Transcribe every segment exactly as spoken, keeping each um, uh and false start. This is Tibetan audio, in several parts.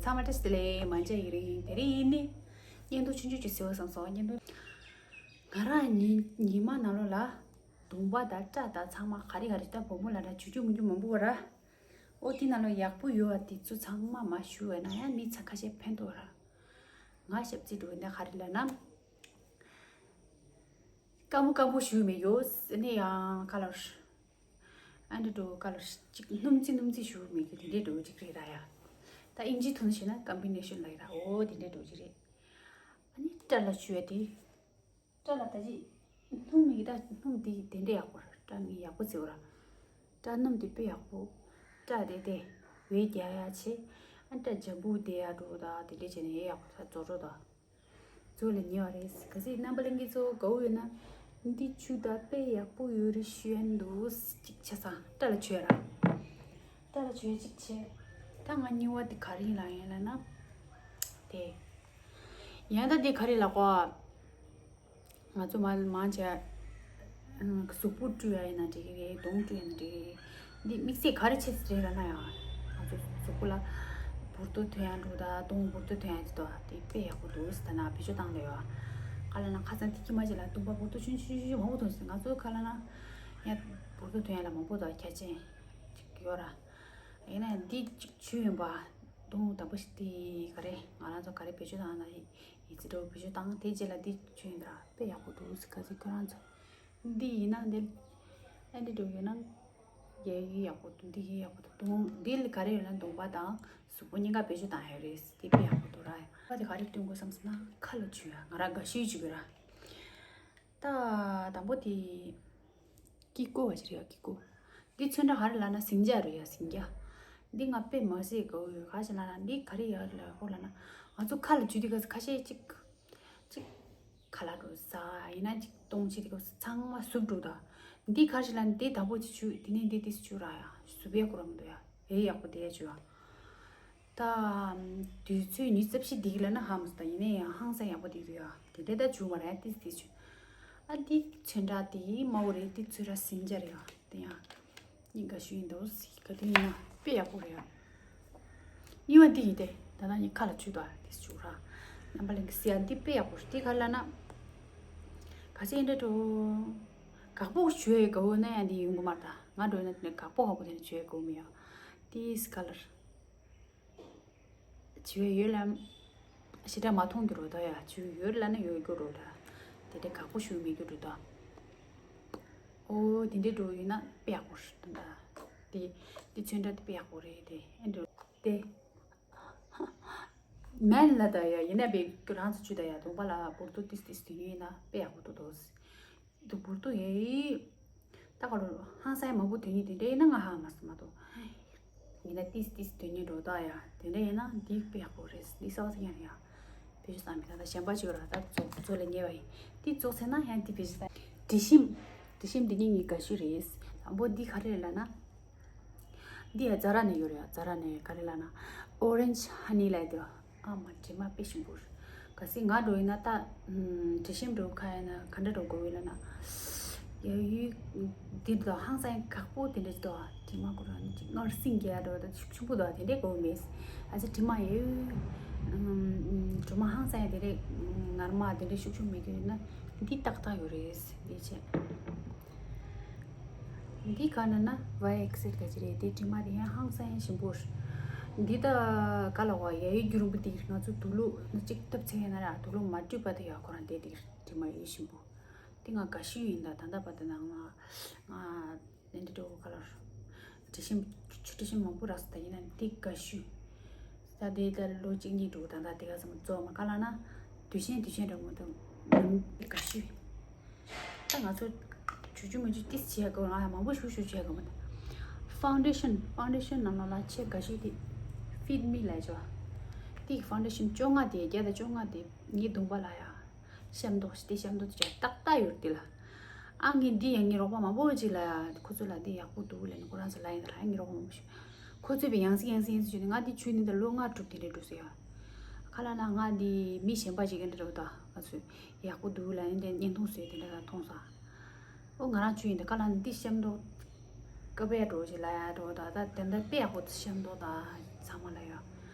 ཚང་མ་བཀྲ་ཤིས་བདེ་ལེགས། མ་འཇའ་ཡིན་རིང་། དེ་རིང་ཡིན་ནི་བརྙན་ཐུང་ཆུང་ཆུང་ཅིག་བཟོ་བསམ་སོང་། བརྙན་ཐུང་། ང་རང་ཉི་ཉི་མ་ནང་ལོགས་ལ་གདོང་པ་དང་སྐྲ་དང་ཚང་མ་ག་རེ་ག་རེ་ད་བུ་མོ་ལ་འདྲ་བྱུག་རྒྱུ་མི་རྒྱུ་མང་པོ་བ་ར། ཨོ་དེ་ནང་ལོགས་ཡག་པོ་ཡོད་པ་དེ་ཚོ་ཚང་མ་མར་བཞུགས་པ་ན་ཡང་མི་ཚང་ཁ་ཤས་ཕན་ཐོགས་ར། ང་ཞབས་རྩིས་འགྲོ་འདི་ག་རེ་ལབ་ན། སྐམ་པོ་སྐམ་པོ་བཞུགས་མི་ཡོད་ནི་ཡང་ཁ་ལར། ཨ་འདྲ་འགྲོ་ཁ་ལར་ཅིག་སྣུམ་རྩི་སྣུམ་རྩི་བཞུགས་མི་རྒྱུ་དེ་འདྲའི་འགྲོ་ཅིག་རེད་ར་ཡ། ད་ཨིན་ཇི་ཐོག་ནས་བཤད་ན་ཀམ་བི་ནེ་ཤན་ལབ་ཡ་ར། འོ་དེ་འདྲའི་འགྲོ་ཅིག་རེད། ཨ་ནི་སྐྲ་ལ་བྱུག་ཡ་དེ། སྐྲ་ལ་ད་ཅི། སྣུམ་མི་གི་ད་སྣུམ་དེ་དེ་འདྲ་ཡག་པོ་ར། སྐྲ་ནི་ཡག་པོ་བརྩི་བ་ར། སྐྲ་སྣུམ་དེ་དཔེ་ཡག་པོ། སྐྲ་དེ་དེ། འོད་རྒྱག་ཡ་ཆེ། ཨ་སྐྲ་འཇམ་པོ་དེ་ཡག་འགྲོ་ད་དེ་འདྲ་བྱས་ནས་ཡག་པོ་ད་རྫོགས་འགྲོ་ད། རྫོགས་ལ་ཉེ་བ་རེད། ག་ཚོད་རྣམ་པ་ལྷན་རྒྱས་ཚོ་དགའ་བོ་ཡོད་ན། འདི་བྱུག་ད་དཔེ་ཡག་པོ་ཡོད་རེད་ཞུ་ཡ་འདུག་ཅིག་ཆ་ཚང་སྐྲ་ལ་བྱུག་ཡ་ར། སྐྲ་ལ་བྱུག་ཡ་ཅིག་ཆེ། ད་ང་གཉིས་པ་དེ་ག་རེ་ཡིན་ལབ་ཡིན་ལབ་ན། དེ། ཡང་ད་དེ་ག་རེ་ལབ་གོ། ང་ཚོ་མ་མང་ཆེ། ཨ་གཟུགས་པོ་བཀྲུ་ཡ་ཡིན་ན་འགྲིག་གི་རེད། གདོང་བཀྲུ་ཡ་ཡིན་ན་འགྲིག་གི་རེད། འདི་དམིགས་བསལ་ག་རེ་བྱེད་ས་རེད་ལབ་ན་ཡང་། ང་ཚོ་གཟུགས་པོ་ལ་འབུར་ཏོ་ཐོན་ཡ་འགྲོ་ད་གདོང་འབུར་ཏོ་ཐོན་ཡ་ཅིག་འདུག་དེ་དཔེ་ཡག་པོ་འདུག་ཟེར་ད་ན་བེད་སྤྱོད་བཏང་ལེ་ཡོད། ག་ལབ་ན་ཁ་སང་དེ་ཁྱི་མ་ཅིག་ལ་གདོང་པ་འབུར་ཏོ་ཆུང་ཆུང་ཆུང་ཆུང་མང་པོ་ཐོན་སོང་། ང་ཚོ་ག་ལབ་ན་ཡང་འབུར་ཏོ་ཐོན་ཡ་ལ་མང་པོ་དང་ཁྱད་ཅན་ཅིག་ཡོད་ར། ཡིན་ན་ཡང་འདི་ཅིག་བྱུག་ཡིན་པ། གདོང་དང་པོ་ཞིག་དེ་ག་རེ་ང་རང་ཚོ་ག་རེ་བེད་སྤྱོད་བཏང་ན་ཡིད་ཆེས་འདྲ་བོ་བེད་སྤྱོད་བཏང་། དེ་རྗེས་ལ་འདི་བྱུག་ཡིན་ད་ར་དཔེ་ཡག་པོ་འདུག་ཟེར། ག་ཚོད་ཁྱོད་རང་ཚོ་འདི་ཡིན་ན་འདི་ཨ་འདི་འགྲོ་ཡོད་ན་ཡ་ཡི་ཡག་པོ་འདུག་འདི་ཡི་ཡག་པོ་འདུག་གདོང་འདི་ལ་ག་རེ་ཡོད་ན་གདོང་པ་དང་གཟུགས་པོ་གཉིས་ཀ་བེད་སྤྱོད་བཏང་ཡོད་རེད། དེ་དཔེ་ཡག་པོ་འདུག་ར། ཡ་དེ་ག་རེ་སྟོན་དགོས་བསམ་སོང་ན་ཁ་ལ་བྱུག་ཡ། ང་རང་དགའ་ཤོས་བྱུག་གི་ར། ད་དང་པོ་དེ་ཀི་ཀོ་བ་ཞིག་རེད་ཡ། ཀི་ཀོ། འདི་ཚོན་ཁྲ་ག་རེ་ལབ་ན་ཟིང་ཆ་རེད་ཡ། ཟིང་ཆ། འདི་ང་དཔེ་མ་སྲིད་དགའ་བོ་ཡོད། ག་ཞིག་ལབ་ན་འདི་ག་རེ་ཡ་ལ་ཧོ་ལབ་ན། ང་ཚོ་ཁ་ལ་བྱུག་དུས་སྐབས་སུ་ཁ་ཤས་ཅིག་ཅིག་ཁ་ལག་འགྲོ་ཟ་ཡིན་ན་ཅིག་གཏོང་བྱེད་དུས་སྐབས་སུ་ཚང་མ་ཟུག་འགྲོ་ད། འདི་ག་ཞིག་ལབ་ན་འདི་དང་པོ་ཅིག་བྱུག་དེ་ནས་འདི་ཏིས་བྱུག་ར་ཡ། ཟུག་པའི་སྐོར་མི་འདུག་ཡ། ཨེ་ཡག་པོ་དེ་ཡ་བྱུག་ཡ། ད། དུས་ཚོད་ཉི་ཤུ་རྩ་བཞི་འདི་གི་ལ་ན་ཧ་མ་སོང་། ད་ཡིན་ན་ཡང་ཧང་སང་ཡག་པོ་འདི་རེད་ཡ། དེ་འདྲ་ད་བྱུང་བ་རེད། ཏིས་ཏིས་བྱུང་། ཨ་འདི་ཚོན་ཁྲ་དེ་མ་འོ་རེད། འདི་ཚོན་ཁྲ་ཟིང་ཆ་རེད་ཡ། དེ་ཡང་། ཉིན་དགའ་ཤོས་ཡིན་འདུག་ག་དུས་ཡིན་ན་དཔེ་ཡག་པོ་རེད་ཡ། གཉིས་པ་འདི་ཡིན་ཏེ། ད་ལྟ་ཉིན་ཁ་ལ་བྱུག་ད་ཏིས་བྱུག་ར། རྣམ་པ་ལྷན་རྒྱས་ཟེར་ཡ་འདི་དཔེ་ཡག་པོ་རེད། འདི་ག་ལ་ན། ག་ཚད་ཡིན་འདྲ་འགྲོ། དགའ་པོ་བྱུག་ཡ་དགའ་བོ་ན་ཡང་འདི་ཡོང་གི་མ་རེད། ད་ང་འགྲོ་ན་དེ་ནས་དགའ་པོ་དགའ་པོ་དེ་ནས་བྱུག་ཡ་དགའ་བོ་མི་ཡ། ཏིས་ག་ལར། བྱིས་པའི་ཡོད་ལ། ཞེ་དྲག་མ་མཐོང་རྒྱུ་རོ་ད་ཡ། བྱིས་པའི་ཡོད་ལ་ནི་ཡོད་རྒྱུ་རོ་ད། དེ་འདྲའི་དགའ་པོ་ཞུ་མེད་རྒྱུ་རོ་ད། ཨོ་དེ་འདྲའི་འགྲོ་ཡོད་ན་དཔེ་ཡག་པོ་རེད་ད། དེ་དེ་ཚོན་ཁྲ་དེ་དཔེ་ཡག་པོ་རེད་དེ། ཨེ་འགྲོ་དེ། མེན་ལ་ད་ཡ་ཡིན་ན་བེ་རང་ཚོ་ཆུ་ད་ཡ་གདོང་པ་ལ་འབུར་ཏོ་ཏིས་ཏིས་དེ་ཡོད་ན་དཔེ་ཡག་པོ་འདུག་དོ། དུ་འབུར་ཏོ་ཡེ། ད་ག་རུ་ཧང་སང་མང་པོ་དོན་ཉིད་དེ་འདྲ་ཡིན་ན་ང་ཧ་མ་སོང་མ་གཏོགས། ཡིན་ན་ཏིས་ཏིས་དོན་ཉིད་འགྲོ་ད་ཡ། དེ་འདྲ་ཡིན་ན་འདི་དཔེ་ཡག་པོ་རེད། འདི་གསར་པ་ཟེར་ཡང་ཡ། བེད་སྤྱོད་བཏང་མི་ད་ད་གཞན་པ་ཅིག་ར་ད་ཚོ་ཚོ་ལ་ཉེ་བ་ཡིན། འདི་ཚོགས་ཚེ་ན་ཡང་འདི་བེད་སྤྱོད་བཏང་། དྲི་ཞིམ། དྲི་ཞིམ་འདི་གཉིས་ངའི་དགའ་ཤོས་རེད། དང་པོ་འདི་ག་རེ་རེད་ལབ་ན། འདི་ཡ་ཛ་ར་ནས་ཡོད་རེད་ཡ། ཛ་ར་ནས་ག་རེ་ལབ་ན། Orange Honey ལབ་དེ། ཨ་མ་དྲི་མ་དཔེ་ཞིམ་པོ་རེད། གལ་སྲིད་ང་འགྲོ་ཡིན་ན་ད། དྲི་ཞིམ་འགྲོ་ཁ་ཡིན་ན་ག་འདྲ་འགྲོ་དགོས་ཡོད་ལབ་ན། ཡ་ཡུལ། འདི་འདྲ་ཧང་སང་ཁག་པོ་དེ་འདྲ་ཅིག་འདུག་དྲི་མ་ཁོ་རང་ཅིག་མངར་ཟིང་རྒྱག་འགྲོ་ད་ཤུགས་ཆེན་པོ་འདུག་དེ་འདྲས་དགོས་མེད། ཨ་ཙི་དྲི་མ་ཡ་ཡུལ། དྲི་མ་ཧང་སང་ཡ་དེ་འདྲས་ངར་མ་དེ་འདྲས་ཤུགས་ཆེན་མེད་རྒྱུ་ཡིན་ན། འདི་ཏག་ཏག་ཡོད་རེད་དེ་བྱས། འདི་ག་ན་ན་བ་ཨེག་སེར་ག་ཅི་རེད་དེ་དྲི་མ་དེ་ཡང་ཧང་སང་ཡང་ཞིམ་པོ་རེད། འདི་ད་ག་ལ་བ་ཡ་ཡི་རྒྱུ་རིང་པོ་དེ་ང་ཚོ་དུག་ལོག་ན་གཅིག་བཏབ་ཚེ་ཡ་ན་ར་དུག་ལོག་མ་བཀྲུས་པ་དེ་ཡ་ཁོ་རང་དེ་དེ་དྲི་མ་ཡ་ཡི་ཞིམ་པོ། དེ་ང་དགའ་ཤོས་ཡིན་ད་ད་ད་བ་དེ་ན་ང་ང་དེ་འདྲ་འགྲོ་ག་ལ་རེད། དྲི་ཞིམ་ཆུ་དྲི་ཞིམ་མང་པོ་རག་སོང་ད་ཡིན་ན་དེ་དགའ་ཤོས། ད་དེ་ལྟར་ལོ་གཅིག་གཉིས་འགྲོ་ད་ལྟ་དེ་ག་ཙམ་རྫོགས་མ་ག་ལ་ན་དུས་ཆེན་དུས་ཆེན་འགྲོ་མ་ཐུབ་ནམ་དགའ་ཤོས། ད་ང་ཚོ་ཇུ་ཇུ་མ་ཇུ་ཏིས་བྱེད་དགོས་ང་ཡང་མང་པོ་ཞུ་ཞུ་བྱེད་དགོས་མ་ད། Foundation Foundation ནང་ལ་ལ་ཆེ་དགའ་ཤོས་དེ་Fit Me ལས་ཆོ། དེ་Foundation བཅོ་ལྔ་དེ་བརྒྱ་དང་བཅོ་ལྔ་དེ་ངའི་གདོང་པ་ལ་ཡ། ཤ་མདོག་དེ་ཤ་མདོག་དེ་ཏག་ཏག་ཡོད་དེ་ལ། ཨ་ངས་འདི་ཡང་ངའི་རོགས་པ་མང་པོ་ཅིག་ལ་ཡ་ཁོ་ཚོ་ལ་འདི་ཡག་པོ་འདུག་ལབ་ནས་ཁོ་རང་ཚོ་ལ་ཡིན་ད་ལ་ངའི་རོགས་པ་མང་པོ་ཞིག་ཁོ་ཚོས་པའི་ཡང་སེ་ཡང་སེ་ཡང་སེ་བྱས་ནས་ང་འདི་ཆུ་ནི་ད་ལོ་ལྔ་དྲུག་དེ་འདྲ་འགྲོ་སོང་ཡ། ཁ་ལ་ན་ང་འདི་མི་གཞན་པ་ཅིག་གི་འདྲ་འགྲོ་ད་ང་ཚོས་ཡག་པོ་འདུག་ལབ་ནས་འདི་བརྙན་ཐུང་བཟོས་དེ་འདྲ་ད་མཐོང་སོང་། ཨོ་ང་རང་ཆུ་ཡིན་ད་ག་ལ་ནི་འདི་ཤ་མདོག་ཀ་བས་འགྲོ་ཅིག་ལ་ཡ་འགྲོ་ད་ད་དེ་འདྲ་དཔེ་ཡག་པོ་ཤ་མདོག་ད་ཚང་མ་ལ་ཡ།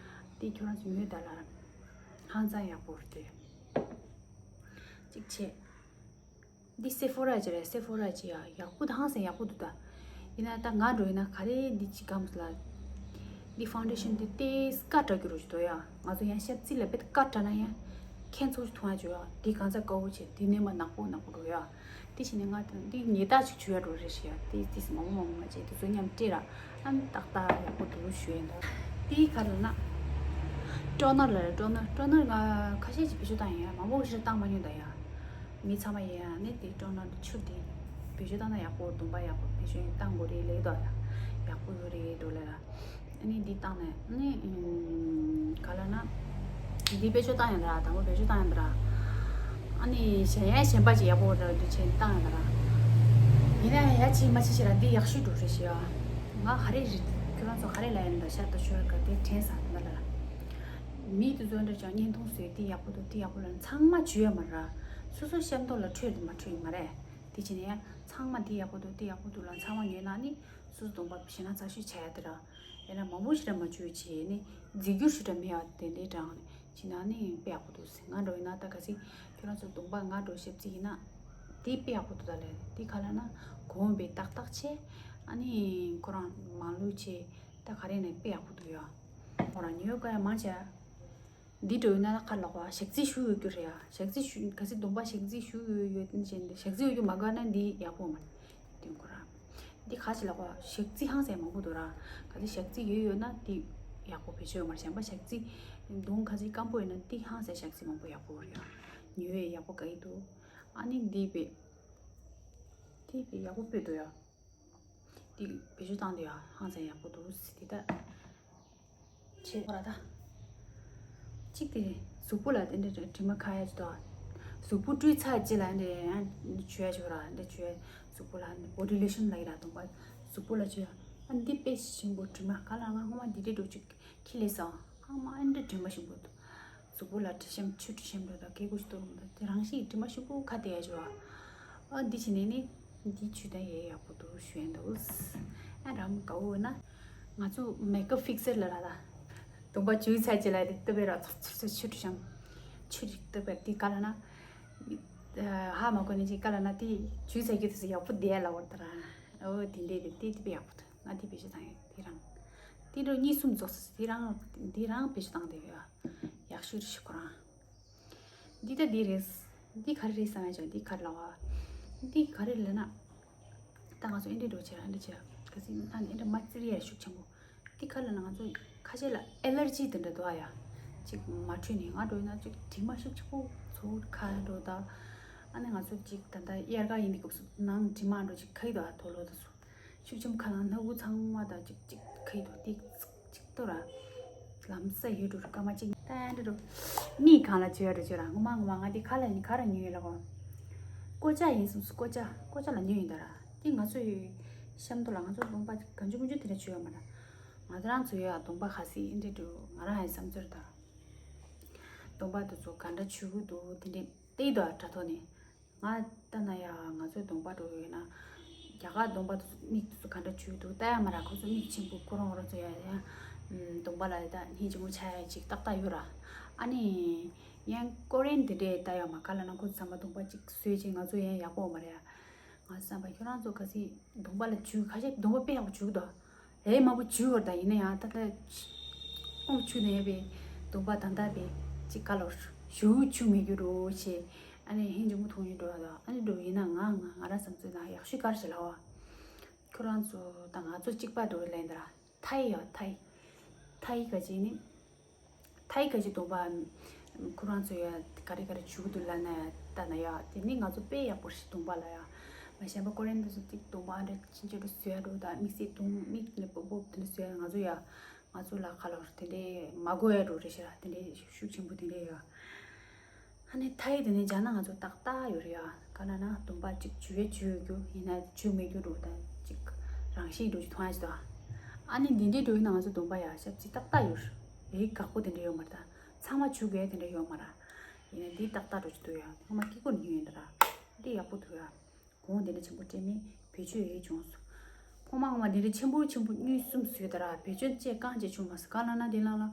དེ་ཁྱོད་རང་ཚོ་ཉོས་ད་ལ། ཧང་ཚང་ཡག་པོ་རེད་དེ། གཅིག་བྱས། འདི་སེ་ཕོ་ར་ཅིག་རེད། སེ་ཕོ་ར་ཅིག་ཡ་ཡག་པོ་ད་ཧང་སང་ཡག་པོ་འདུག་ད། ཡིན་ན་ད་ང་འགྲོ་ཡིན་ན་ག་རེ་འདི་ཅིག་གམ་ལ། འདི་ཕའུན་ཌེ་ཤན་འདི་ཏེ་སྐ་དྲག་གི་རུ་ཅིག་འདུག་ཡ། ང་ཚོ་ཡང་ཞབས་རྩི་ལ་བེད་སྐ་དྲག་ན་ཡང་ཁྱེད་ཚོ་ཅིག་མཐོང་ཡ་ཅིག་ཡ། འདི་གང་ཚ་དཀར་པོ་བྱས་འདི་ནས་མ་ནག་པོ་ནག་པོ་འགྲོ་ཡ། དེ་བྱས་ནས་ང་འདི་ཉེས་རྡུང་ཅིག་བྱུས་ཡ་འགྲོ་རེད་ཤི་ཡ། དེ་དེ་མང་པོ་མང་པོ་མ་བྱས་དེ་ཚོ་མཉམ་སྤྲད་ར། ཨ་ནི་ཏག་ཏག་ཡག་པོ་འདུག་ཞུ་ཡ་འདུག། དེ་ག་ལ་ན། ཊོ་ནར་ལ་རེད། ཊོ་ནར་ཊོ་ནར་ང་ཁ་ཤས་ཅིག་བེད་སྤྱོད་བཏང་ཡིན་ཡ། མང་པོ་ཞིག་བཏང་མ་མྱོང་ད་ཡ། མི་ཚང་མ་ཡིན་ཡ་ནི་དེ་ཊོ་ནར་དེ་ཆུ་དེ་བེད་སྤྱོད་བཏང་ན་ཡག་པོ། གདོང་པ་ཡག་པོ་བེད་སྤྱོད་བཏང་དགོས་རེད་ལབ་འདུག་ཡ། ཡག་པོ་ཡོད་རེད་འགྲོ་ལ་ཡ། ཨ་ནི་འདི་བཏང་ནས་ཨ་ནི་ཨུམ། ག་ལ་ན། འདི་བེད་སྤྱོད་བཏང་ཡོད་འདྲ། དང་པོ་བེད་སྤྱོད་བཏང་ཡོད་འདྲ། ཨ་ནི་གཞན་ཡང་གཞན་པ་ཅིག་ཡག་པོ་འདྲ་འདི་བྱས་བཏང་ཡོད་འདྲ། ཡིན་ན་ཡང་ཡ་ཅིག་མ་ཅིག་ཞིག་ར་འདི་ཡག་ཤོས་འགྲོ་རེད་ཤི་ཡ། ང་ག་རེ་རེད། ཁྱོད་རང་ཚོ་ག་རེ་ལ་ཡིན་འདྲ་ཤ་ད་ཤོར་ག་དེ་དྲན་ས་འདྲ་ལ། མི་དེ་ཚོ་འདྲ་ཅང་བརྙན་ཐུང་བཟོས་འདི་ཡག་པོ་འདུག་འདི་ཡག་པོ་ལ་ཚང་མ་བྱུས་ཡོད་མ་ར། སོ་སོ་ཤམ་ཐོག་ལ་འཕྲོད་དེ་མ་འཕྲོད་ཡོད་མ་རེད། དེ་བྱས་ནས་ཡང་ཚང་མ་འདི་ཡག་པོ་འདུག་འདི་ཡག་པོ་འདུག་ལ་ཚང་མ་ཉོས་ན་ནི། སོ་སོ་གདོང་པ་ཞེ་ན་ཚ་ཤོས་ཆ་ཡ་དེ་ར། ཡང་ན་མང་པོ་ཞིག་ར་མ་བཅུག་བྱས་ནི་རྫིག་རྒྱུ་ཞིག་ར་མེད་ཡ་དེ་འདྲའི་གྲངས་ནི་བྱས་ན་ནི་དཔེ་ཡག་པོ་འདུག་ཟེར། ང་འགྲོ་ཡིན་ན་ད་ག་ཚིག་ཁྱོད་རང་ཚོ་གདོང་པ་ང་འགྲོ་ཞབས་རྩི་ཡིན་ན་དེ་དཔེ་ཡག་པོ་འདུག་ད་ལས་དེ་ག་ལ་ན་གོང་བའི་ཏག་ཏག་ཆེ། ཨ་ནི་ཁོ་རང་མང་ལུགས་ཆེ། ད་ག་རེ་ནས་དཔེ་ཡག་པོ་འདུག་ཡ། ཁོ་རང་ཉོས་དགོས་ཡ་མང་ཆེ། འདི་འགྲོ་ཡོད་ན་ཁ་ལོག་པ་ཞག་རྩི་ཞུ་ཡོད་རྒྱུ་རེད་ཡ། ཞག་རྩི་ཞུ་ག་ཚོད་གདོང་པ་ཞག་རྩི་ཞུ་ཡོད་ཡོད་ཅན་དེ་ཞག་རྩི་ཡོད་རྒྱུ་མ་དགོས་ན་འདི་ཡག་པོ་མ་རེད། དུས་ཁོ་ར། འདི་ག་ཅི་ལོག་པ་ཞག་རྩི་ཧང་སང་མང་པོ་འདུག་ར། ག་ཚོད་ཞག་རྩི་ཡོད་ཡོད་ན་འདི་ཡག་པོ་བེད་སྤྱོད་ཡོད་མ་རེད། གཞན་པ་ཞག་རྩི་གདོང་ག་ཚོད་སྐམ་པོ་ཡོད་ན་འདི་ཧང་སང་ཞག་རྩི་མང་པོ་ཡག་པོ་རེད་ཡ། ཉོས་ཡོད་ཡག་པོ་ག་ཡི་འདུག། ཨ་ནི་འདི་བེད། འདི་བེད་ཡག་པོ་བེད་འདུག་ཡ། འདི་བེད་སྤྱོད་བཏང་དུས་ཡ་ཧང་སང་ཡག་པོ་འདུག་ཟེར་འདི་ད། བྱེད་དགོས་ར་ད། གཅིག་དེ་གཟུགས་པོ་ལ་དེ་འདྲ་དྲི་མ་ཁ་ཡ་ཅིག་དང་། གཟུགས་པོ་བཀྲུས་ཚར་རྗེས་ལ་འདི་ཡང་བྱུ་ཡ་ཅིག་ར་འདི་བྱུ་ཡ། གཟུགས་པོ་ལ་འདི་body lotion ལ་ཡི་ར་གདོང་པ་གཟུགས་པོ་ལ་བྱུ་ཡ། ཨ་འདི་དཔེ་ཞིམ་པོ་དྲི་མ་ག་ལ་ང་སྔོན་མ་འདི་འདྲའི་འགྲོ་ཅིག་ཁྱི་ལས་སང་ཨ་མ་ཨ་འདྲ་དྲི་མ་ཞིམ་པོ་འདུག། གཟུགས་པོ་ལ་དྲི་ཞིམ་ཆུ་དྲི་ཞིམ་འགྲོ་དང་གད་ཀོ་ཞིག་གཏོར་མ་དང་དེ་རང་བཞིན་དྲི་མ་ཞིམ་པོ་ཁ་དེ་ཡ་ཅིག་ར། ཨ་འདི་བྱས་ནས་ནི། འདི་བྱུས་ད་ཡེ་ཡག་པོ་འདུག་ཞུ་ཡ་འདུག། ཨ་རམ་དགའ་བོ་ན། ང་ཚོ་makeup fixer ལ་ར་ད། གདོང་པ་བྱུས་ཚར་རྗེས་ལ་དེ་ལྟ་བུའི་ར་ཚོར་ཚོར་ཚོར་ཆུ་དྲི་ཞིམ། ཆུ་དྲི་ལྟ་བུའི་དེ་ག་ལ་ན། ཧ་མ་གོ་ནི་ཅིག་ག་ལ་ན་དེ་བྱུས་ཚར་རྒྱུ་དེ་ཚོ་ཡག་པོ་བསྡད་ལ་བར་ད་ར། ཨོ་དེ་འདྲས་དེ་དེ་དེ་དཔེ་ཡག་པོ་འདུག། ང་དེ་བེད་སྤྱོད་བཏང་ཡོད་དེ་རང་། དེ་འགྲོ་གཉིས་གསུམ་རྫོགས་སོང་། དེ་རང་དེ་རང་བེད་སྤྱོད་བཏང་བསྡད་ཡོད། ཡག་ཤོས་རེད་ཤི་ཁོ་རང་། འདི་ད་འདི་རེད། འདི་ག་རེ་རེད་བསམ་ཡ་ཅག་འདི་ག་རེ་ལབ་པ། འདི་ག་རེ་ལབ་ན། ད་ང་ཚོ་ཨེ་འདྲ་འགྲོ་བྱེད་ར་འདྲ་བྱེད་ར་ག་ཚིག་ཨ་ནི་ཨེ་འདྲ་མ་བཙིར་ཡ་ཤུགས་ཆེན་པོ། འདི་ག་རེ་ལབ་ན་ང་ཚོ་ཁ་ཤས་ལ་ཨེ་ལར་ཇི་དེ་འདྲ་འདུག་ཨ་ཡ། ཅིག་མ་འཕྲོད་ནས་ང་འགྲོ་ཡིན་ན་ཅིག་དྲི་མ་ཤུགས་ཆེན་པོ་ཚོར་ཁ་འགྲོ་ད། ཨ་ནི་ང་ཚོ་ཅིག་ད་ལྟ་དབྱར་ཁ་ཡིན་དུས་སྐབས་སུ་ནང་དྲི་མ་འགྲོ་ཅིག་ཁ་ཡི་དུ་ཨ་དོ་ལོ་དུ་སུ། ཤུགས་ཆེན་པོ་ཁ་ནང་སྣ་བུག་ཚང་མ་དང་ཅིག་ཅིག་ཁ་ཡི་དོ་ཏིག་ཅིག་ཏོ་ར། ལམ་སང་ཡོད་འགྲོ་རུ་སྐར་མ་གཅིག་ཏན་ཏན་འགྲོ། མིག་གང་ལ་བྱོས་ཡ་འགྲོ་བྱོས་ར་ངོ་མ་ངོ་མ་ང་འདི་ཁ་ལ་ཡིན་ཁ་ར་ཉོས་ཡོད་ལ་གོ། ཀོ་ཅ་ཡིན་སོང་སུ་ཀོ་ཅ་ཀོ་ཅ་ལ་ཉོས་ཡིན་ད་ར། འདི་ང་ཚོ་ཡོད། ཤམ་ཐོག་ལ་ང་ཚོ་གདོང་པ་གང་ཅུ་མང་ཅུ་དེ་འདྲ་བྱོས་ཡོད་མ་ར། ང་ཚོ་རང་ཚོ་ཡོད་ཡ་གདོང་པ་ཁ་སི་ཨིན་འདྲ་འགྲོ་ང་རང་ཧ་བསམ་ཚོར་ད། གདོང་པ་དེ་ཚོ་ག་འདྲ་བྱུག་གི་འདུག་དེ་འདྲ་བལྟས་འདུག་ཨ་དྲ་ཐོག་ནས། ང་ལྟ་ན་ཡ་ང་ཚོའི་གདོང་པ་འགྲོ་ཡོད་ན། རྒྱ་གར་གདོང་པ་དེ་ཚོ་མིག་དེ་ཚོ་ག་འདྲ་བྱུག་འདུག་ལྟ་ཡ་མ་ར། ཁོ་ཚོ་མིག་ཆེན་པོ་ཁོ་རང་རང་ཚོ་ཡ་ཡ། གདོང་པ་ལ་ད་སྙིང་རྗེ་མོ་ཆགས་ཡ་ཅིག་ཏག་ཏག་ཡོད་ར། ཨ་ནི། ཡང་ཀོ་རེན་དེ་འདྲས་ལྟ་ཡ་མ་ག་ལ་ན་ཁོ་ཚོ་ཚང་མ་གདོང་པ་ཅིག་བཟོས་ཅིག་ང་ཚོ་ཡང་ཡག་པོ་མ་རེད་ཡ། ང་བསམ་པ་ཁྱོད་རང་ཚོ་ག་ཚིག་གདོང་པ་ལ་བྱུག་ཁ་ཤས་གདོང་པ་དཔེ་ཡག་པོ་བྱུག་འདུག། ཨེ་མང་པོ་བྱུག་བར་ད་ཡིན་ན་ཡང་ད་ལྟ་ཨོམ་བྱུག་ནས་བས་གདོང་པ་ད་ལྟ་བས་ཅིག་ག་ལོར་ཞུ་བྱུག་མེད་རྒྱུ་རོ་ཆེ། ཨ་ནི་ཧིན་ཇི་མུ་ཐུང་ཡིན་འགྲོ་བ་ད་ཨ་ནི་འགྲོ་ཡིན་ན་ང་ང་ང་ར་བསམ་ཚུལ་ན་ཡག་ཤོས་གར་ཞེ་ལ་བ། ཁྱོད་རང་ཚོ་ད་ང་ཚོ་གཅིག་པ་འགྲོ་ལེན་ད་ར་ཐའི་ཡ་ཐའི་ཐའི་ག་ཅིག་ནི། ཐའི་ག་ཅིག་གདོང་པ། ཁོ་རང་ཚོ་ཡ་ག་རེ་ག་རེ་བྱུག་འདུག་ལབ་ན་ལྟ་ན་ཡ་དེ་ནི་ང་ཚོ་དཔེ་ཡག་པོ་ཞིག་གདོང་པ་ལ་ཡ། མ་གཞན་པ་ཀོ་རེན་དེ་ཚོ་ཏིག་གདོང་པ་འདྲ་ཅི་འདྲ་བཟོ་ཡ་འགྲོ་ད་དམིགས་བསལ་གདོང་མིག་ནི་སྤོབ་སྤོབ་དེ་འདྲ་བཟོ་ཡ། ང་ཚོ་ཡ་ང་ཚོ་ལ་ཁ་ལོར་དེ་འདྲའི་མ་དགོས་ཡ་འགྲོ་རེད་ཤི་ར་དེ་འདྲའི་ཤུགས་ཆེན་པོ་དེ་འདྲའི་ཡ། ཨ་ནི་ཐའི་དེ་ནི་བྱ་ན་ང་ཚོ་ཏག་ཏག་ཡོད་རེད་ཡ། ག་ལ་ན་གདོང་པ་གཅིག་བྱུག་ཡ་བྱུག་ཡོད་རྒྱུ་ཡིན་ན་བྱུག་མེད་རྒྱུ་འགྲོ་ད་གཅིག་རང་བཞིན་འགྲོ་ཅིག་མཐོང་ཡ་ཅིག་ད། ཨ་ནི་འདི་འདྲའི་འགྲོ་ཡིན་ན་ང་ཚོ་གདོང་པ་ཡ་ཞབས་རྩི་ཏག་ཏག་ཡོད་རེད། ཡི་བཀག་པོ་དེ་འདྲ་ཡོད་མ་རེད་ད། ཚང་མ་བྱུག་དགོས་དེ་འདྲ་ཡོད་མ་རེད། ཡིན་ན་འདི་ཏག་ཏག་འགྲོ་ཅི་འདུག་ཡ་ངོ་མ་སྐྱིད་པོ་ཉོས་ཡིན་ད་ར། འདི་ཡག་པོ་འདུག་ཡ། གོང་དེ་འདྲ་ཆེན་པོ་སྤྲད་མེད་བེད་སྤྱོད་ཡོད་བྱུང་སོང་། ཁོ་མ་ངོ་མ་འདི་འདྲ་ཆེན་པོ་ཆེན་པོ་གཉིས་གསུམ་བཟོས་ད་ར་བེད་སྤྱོད་བཅས་རྐང་བཅས་བྱུང་མ་སོང་ག་ལ་ན་དེ་ལ་ལ།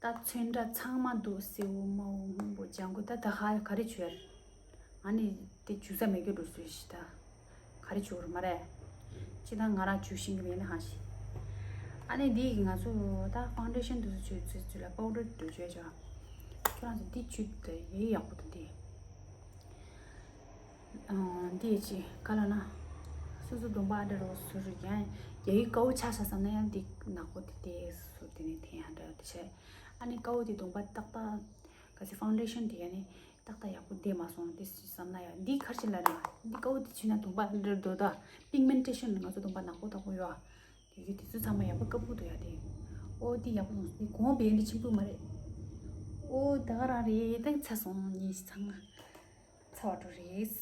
ད་ཚོན་ཁྲ་ཚང་མ་འདུག་སེའུ་དམར་པོ་སྔོན་པོ་ལྗང་གུ། ད་ད་ཧ་ག་རེ་བྱུག་ཡ་རེད། ཨ་ནི་དེ་བྱུག་ས་མེད་རྒྱུ་འགྲོ་སོང་ཞིག་ད་ག་རེ་བྱུག་རེད་མ་རེད། ཅི་ད་ང་རང་བྱུག་ཤེས་ཀྱི་མེད་ན་ཧ་ཞིག་ཨ་ནི་འདི་གི་ང་ཚོ་ད་ཕའུན་ཌེ་ཤན་དུ་བྱུག་ཚུལ་ཚུལ་ལ་པའུ་ཌར་དུ་བྱུག་ཡ་ཅོ། ཁྱོད་རང་ཚོ་འདི་བྱུག་དེ་ཡེ་ཡག་པོ་འདུག་འདི། འདི་ཅི་ག་ལ་ན། སོ་སོ་གདོང་པ་ཨ་འདྲ་རོ་སུ་རུ་ཡང་རྒྱ་ཡིག་དཀར་པོ་ཆགས་ས་བསམ་ན་ཡང་འདི་ནག་པོ་དེ་དེ་སུ་དེ་ནས་དེ་ཡང་འདྲ་དེ་བྱས། ཨ་ནི་དཀར་པོ་དེ་གདོང་པ་ཏག་ཏག་ག་ཚེ་ཕའུན་ཌེ་ཤན་དེ་ཡང་ནི་ཏག་ཏག་ཡག་པོ་བསྡད་མ་སོང་དེ་བསམ་ན་ཡང་འདི་གར་ཕྱིན་ལ་ར་འདི་དཀར་པོ་དེ་ཕྱིན་ན་གདོང་པ་ཨ་འདྲ་རྡོ་ད་པིག་མེན་ཊེ་ཤན་ང་ཚོ་གདོང་པ་ནག་པོ་ཏག་པོ་ཡོད་ཨ། དེ་གི་དེ་ཚོ་ཚང་མ་ཡག་པོ་དཀར་པོ་འདུག་ཡ་དེ། ཨོ་དེ་ཡག་པོ་སོང་སོང་དེ་གོང་བེ་འདི་ཆེན་པོ་མ་རེད། ཨོ་ད་ག་རང་རེད་ད་ཚ་སོང་ཉིན་ཞིག་ཚང་མ། ཚ་བ་འགྲོ་རེད།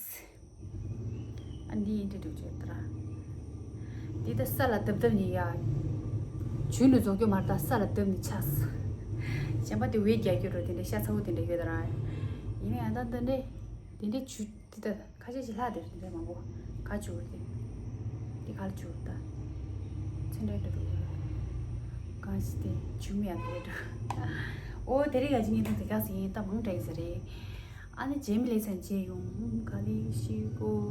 ཨ་འདི་ཡིན་དུས་དུས་བྱས་ད་ར། འདི་ད་ས་ལ་བརྡབ་བརྡབ་ནི་ཡ། ཇུས་ནི་རྫོགས་རྒྱུ་མ་རེད་ད་ས་ལ་བརྡབ་ནི་ཆགས། གཞན་པ་དེ་འོད་རྒྱག་རྒྱུ་རོ་དེ་འདྲ་ཤ་ཚ་བོ་དེ་འདྲ་ཡོད་ད་ར། ཡིན་ན་ཡང་ད་འདི་འདྲ། དེ་འདྲ་ཇུས་དེ་ད་ཁ་ཤས་ཤིག་ལྷག་དེ་དེ་འདྲ་མང་པོ་ག་ཇུས་དེ། དེ་ག་ལ་ཇུས་ད། ཚོན་འདྲ་འདྲ་འདུག་གང་ཞིག་དེ་ཇུས་མེད་ཡ་དེ་འདྲ་འདུག་ཨོ་དེ་རིང་ཡ་ཅི་ངས་ད་དེ་ག་ཟིན་ཡིན་ད་མང་དྲགས་ཟེར་རེད། ཨ་ནི་རྗེས་མི་ལེ་ཚན་མཇལ་ཡོང་ག་ལེ་ཤི་གོ།